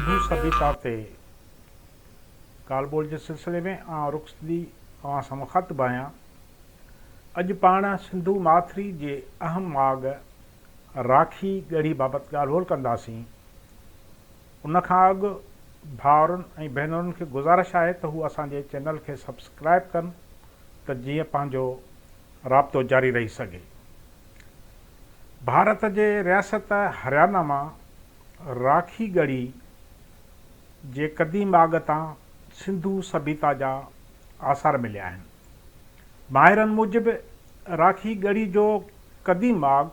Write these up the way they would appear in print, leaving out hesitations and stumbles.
سنڌو سڀيتا تي ڳالهه ٻولهه جي سلسلي ۾ آئون رخصتي اوهان سان مخاطب آهيان. اڄ پاڻ سنڌو ماٿري جي اهم ماڳ راکي ڳڙهي بابت ڳالهه ٻولهه ڪنداسين. ان کان اڳ ڀائرن ۽ ڀينرن کي گذارش آهي ته هو اسان جي چينل کي سبسڪرائب ڪن ته جيئن پنهنجو رابطو جاري رهي سگهي. ڀارت جي رياست هريانا مان راکي ڳڙهي جي قديم ماڳ تان سنڌو سڀيتا جا آثار مليا آهن. ماهرن موجب راکي ڳڙهي جو قديم ماڳ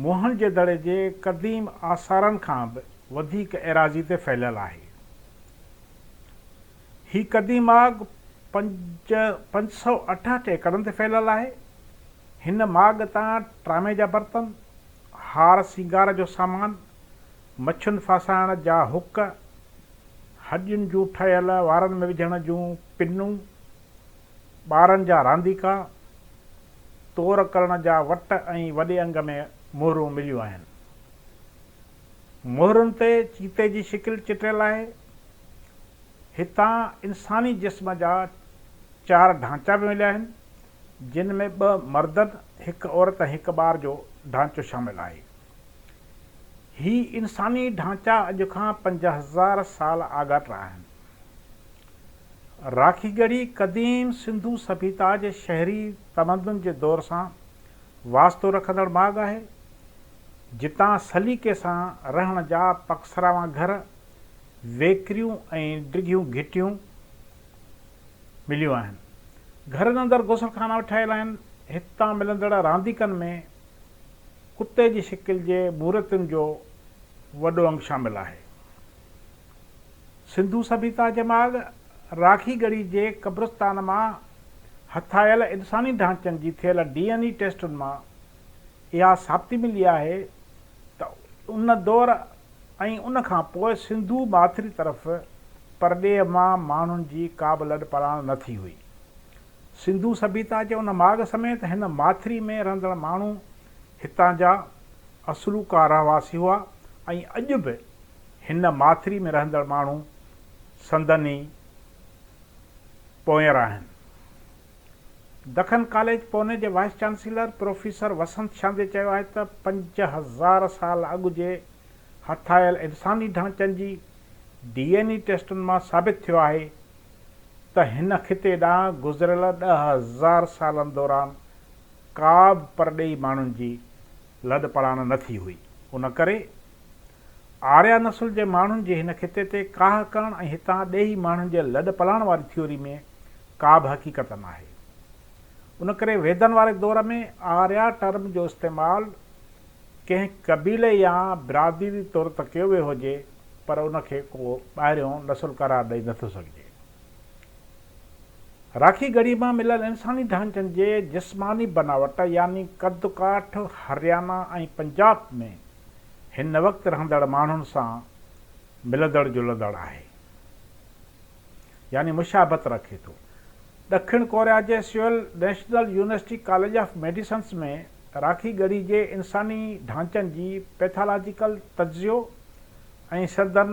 موهن جي دڙي جي قديم آثارن کان به وڌيڪ ايراضي تي ڦهليل آهي. هي قديم ماڳ 568 ايڪڙن تي ڦهليل آهي. هن ماڳ تان ٽرامي جا برتن، هار سينگار جو سامان، مڇين ڦاسائڻ جا هڪ، هڏين جون ٺهيل وارن ۾ وجهڻ جون پنون، ٻارن جا رانديڪا، تور ڪرڻ جا وٽ ۽ وڏي انگ ۾ مهرون مليون آهن. مهرن تي چيتي جي شڪل چٽيل آهي. هتان انساني جسم جا چار ڍانچا به مليا آهن، جن ۾ ٻه مردن، هڪ عورت ۽ هڪ ٻار جو ڍانچو شامل آهي. هي انساني ڍانچا اڄ کان 5000 سال آڳاٽا آهن. راکي ڳڙهي قديم سنڌو سڀيتا جي شهري تمدن جي دور سان واسطو رکندڙ ماڳ آهي، جتان سليقي سان رهڻ جا پڪسراوان گهر، ويڪريون ۽ ڊگهيون گهٽيون مليون آهن. گهرن اندر غسلخانا به ٺهيل آهن. هتان ملندڙ رانديڪن ۾ ڪتي جي شڪل جي مورتين جو وڏو انگ شامل آهي. سنڌو سڀيتا جي ماڳ راکي ڳڙهي جي قبرستان مان هٿ آيل انساني ڍانچن جي ٿيل ڊي اين اي ٽيسٽن مان اها ثابتي ملي آهي ته ان دور ۽ ان کان پوء سنڌو ماٿري طرف پرڏيهه مان ماڻهن جي ڪابه لڏپلاڻ نه ٿي هئي. سنڌو سڀيتا جي ان ماڳ سميت هن ماٿري ۾ رهندڙ ماڻهو هتان جا اصلوڪا رهواسي هئا ۽ اڄ به هن ماٿري ۾ رهندڙ ماڻهو سندن ئي پوئينر آهن. دکن ڪاليج پوني جي vice chancellor professor Vasant Shande چيو آهي ته 5000 سال اڳ جي هٿ آيل انساني ڍانچن جي ڊي اين اي ٽيسٽن مان ثابت ٿيو آهي ته هن خطي ڏانهن گذريل 10,000 سالن دوران ڪا به پرڏيهي ماڻهن جي لڏپلاڻ نه ٿي هئي. ان ڪري آريا نسل جي ماڻهن جي هن خطي تي ڪاهه ڪرڻ ۽ هتان ڏيهي ماڻهن جي لڏپلاڻ واري ٿيوري ۾ ڪا به حقيقت ناهي. ان ڪري ويدن واري دور ۾ آريا ٽرم جو استعمال ڪنهن قبيلي يا برادري طور ته ڪيو ويو هجي پر ان کي ڪو ٻاهريون نسل قرار ڏئي نٿو سگهجي. راکي ڳڙهي مان مليل انساني ڍانچن جي جسماني بناوٽ يعني قد ڪاٺ هريانا ۽ پنجاب ۾ هن وقت رهندڙ ماڻهن سان ملندڙ جلندڙ آهي يعني مشابهت رکي ٿو. ڏکڻ ڪوريا جي Seoul national university college of medicines ۾ Rakhi Garhi جي انساني ڍانچن جي پيٿالاجيڪل تجزيو ۽ سندن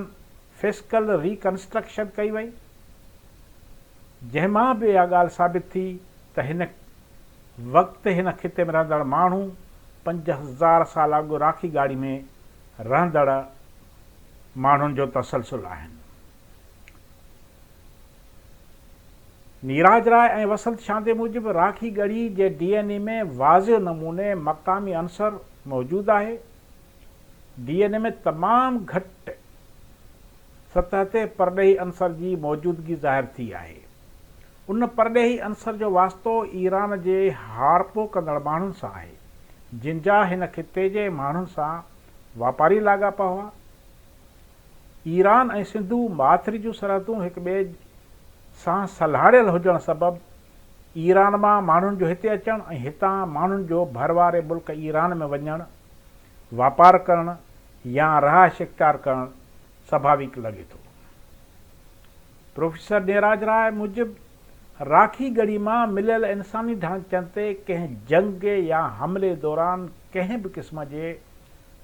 فسڪل ري ڪنسٽرڪشن ڪئي وئي، جنهن مان به اها ڳالهه ثابت ٿي ته هن وقت هن خطي ۾ رهندڙ ماڻهو 5000 سال اڳ راکي ڳاڙهي ۾ رهندڙ ماڻهن جو تسلسل آهن. نيراج راء ۽ وسنت شاندي موجب راکي ڳڙهي جي ڊي اين اي ۾ واضح نموني مقامي عنصر موجود آهي. ڊي اين اي ۾ تمام گهٽ سطح تي پرڏيهي عنصر جي موجودگي ظاهر ٿي آهي. ان پرڏيهي عنصر جو واسطو ايران جي هارپو ڪندڙ ماڻهن سان آهي، جن جا هن خطي جي ماڻهن سان واپاري لاڳاپا هئا. ايران ۽ سنڌو ماٿري جون سرحدون هڪ ٻئي سان سلهاڙيل هجڻ سبب ايران مان ماڻهن جو هتي اچڻ ۽ هتان ماڻهن جو ڀر واري ملڪ ايران ۾ وڃڻ، واپار ڪرڻ يا رهائش اختيار ڪرڻ سڀاويڪ لڳي ٿو. پروفيسر نيراج راء موجب راکي ڳڙهي مان مليل انساني ڍانچن تي ڪنهن جنگ يا حملي دوران ڪنهن به قسم جي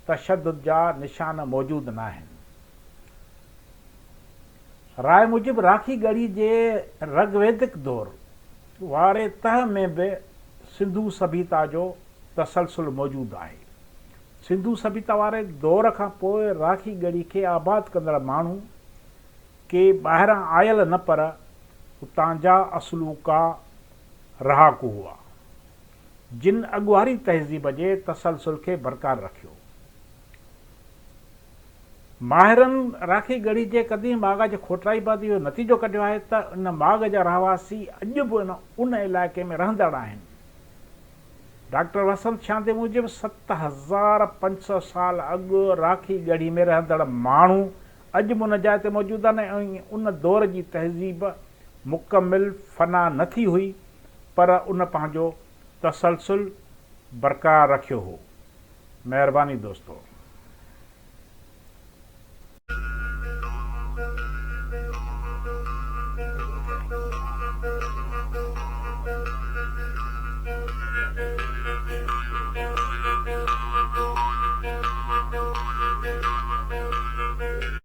تشدد جا نشان موجود ناهن. راء موجب راکي ڳڙهي جي رگ ويدڪ دور واري تهه ۾ به سنڌو سڀيتا جو تسلسل موجود آهي. سنڌو سڀيتا واري دور کان پوء راکي ڳڙهي کي آباد ڪندڙ ماڻهو ڪي ٻاهران آيل نه پر اتان جا اصلوڪا رهاڪو هئا، جن اڳواري تهذيب جي تسلسل کي برقرار رکيو. ماهرن راکي ڳڙهي جي قديم ماڳ جي کوٽرائي بعد اهو نتيجو ڪڍيو آهي ته ان ماڳ جا رهواسي اڄ به ان علائقي ۾ رهندڙ آهن. ڊاڪٽر وسنت شاندي موجب 7500 سال اڳ راکي ڳڙهي ۾ رهندڙ ماڻهو اڄ به ان جاء تي موجود آهن ۽ ان دور جي تهذيب مڪمل فنا نه ٿي هئي پر ان پنهنجو تسلسل برقرار رکيو هو. مهرباني دوستو.